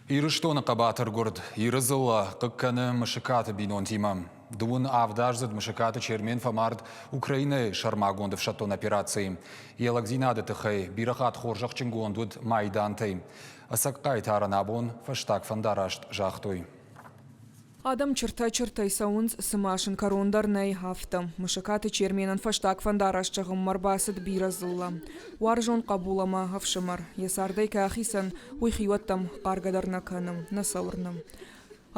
Ирыстоны хъӕбатыр гуырд Иры дзыллӕ хъыг кӕны Мысыкаты бинонтимӕ. Дыууын авдаздзыд Мысыкаты Чермен фӕмард Украинӕйы сӕрмагонд ӕфсӕддон операцийы. Йӕ лӕгдзинады тыххӕй бирӕ хатт хорзӕхджынгонд уыд майдантӕй. Ӕцӕг хъайтарӕн абон фӕстаг фӕндараст загътой. Адӕм чыртӕ-чыртӕй цӕуынц, цыма сын кӕрон дӕр нӕй, афтӕ. Мысыкаты Черменӕн фӕстаг фӕндараст зӕгъынмӕ ӕрбацыд бирӕ дзыллӕ. Уарзон хъӕбул ӕмӕ ӕфсымӕр, йӕ цардӕй кӕй ахицӕн, уый хиуӕттӕм хъаргӕ дӕр нӕ кӕны, нӕ сӕ уырны.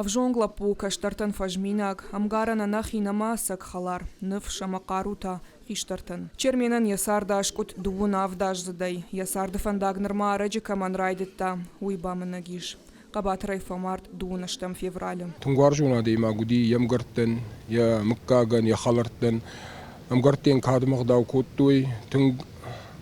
Ӕвзонг лӕппу кӕстӕртӕн фӕзминаг, ӕмгарӕн ӕнӕхин ӕмӕ ӕцӕг хӕлар, ныфс ӕмӕ хъару та хистӕртӕн. Черменӕн йӕ цард аскъуыд дыууын авдаздзыдӕй, йӕ царды фӕндаг нырма ӕрӕджы кӕмӕн райдыдта, уый бамынӕг ис. Хъӕбатырӕй фӕмард дыууынӕстӕм февралы. Тынг уарзон адӕймаг уыди йе мгӕрттӕн, йӕ мыггагӕн, йӕ хӕлӕрттӕн. Ӕмгӕрттӕ йын кадмӕ ӕгъдау кодтой, тынг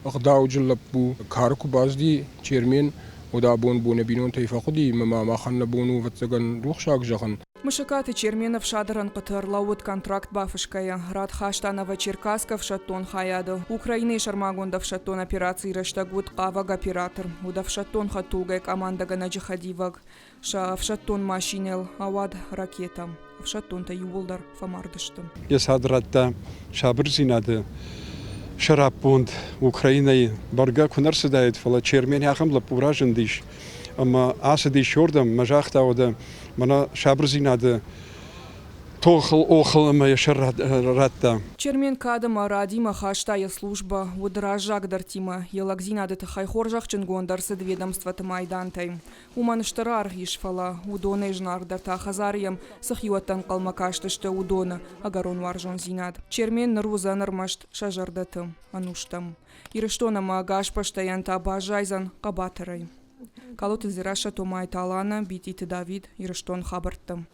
ӕгъдауджын лӕппу. Кары куы бацыди Чермен, уӕд абон бон йӕ бинонтӕй фӕхъуыди ӕмӕ ма махӕн нӕ бон у, ӕвӕццӕгӕн, рухсаг зӕгъын. Мысыкаты Чермен ӕфсады рӕнхъыты ӕрлӕууыд контракт бафысгӕйӕ. Рад хаста Новочеркасскы ӕфсӕддон хайады. Украинӕйы сӕрмагонд ӕфсӕддон операцийы рӕстӕг уыд хъавӕг оператор, уыд ӕфсӕддон хӕдтулгӕйы къамандӕгӕнӕджы хӕдивӕг. Сӕ ӕфсӕддон машинӕйыл ауад ракетӕ. Ӕфсӕддонтӕ иууылдӕр фӕмард сты. Йӕ цард радта сабырдзинады сӕраппонд Украинӕйы бӕргӕ куы нӕ рцыдаид, фӕлӕ Чермен ахӕм лӕппу разындис ӕмӕ ацыдис уырдӕм ӕмӕ загъта, уӕдӕ мӕнӕ сабырдзинады тохыл охыл ӕмӕ йӕ сӕр радта. Чермен кад ӕмӕ радимӕ хаста йӕ службӕ, уыд раззагдӕртимӕ, йӕ лӕгдзинады тыххӕй хорзӕхджынгонд ӕрцыд ведомствоты майдантӕй. Уымӕн стыр аргъ ис, фӕлӕ уыдонӕй зынаргъдӕр та хӕдзары йӕм цы хиуӕттӕ ӕнхъӕлмӕ кастысты, уыдоны ӕгӕрон уарзондзинад. Чермен ныр уыдзӕн ӕрмӕст сӕ зӕрдӕты ӕнустӕм. Ирыстон ӕмӕ ӕгас бӕстӕйӕн та баззайдзӕн хъӕбатырӕй. Калоты Дзерассӕ, Томайты Аланӕ, Битъиты Давид, Ирыстон хабӕрттӕ.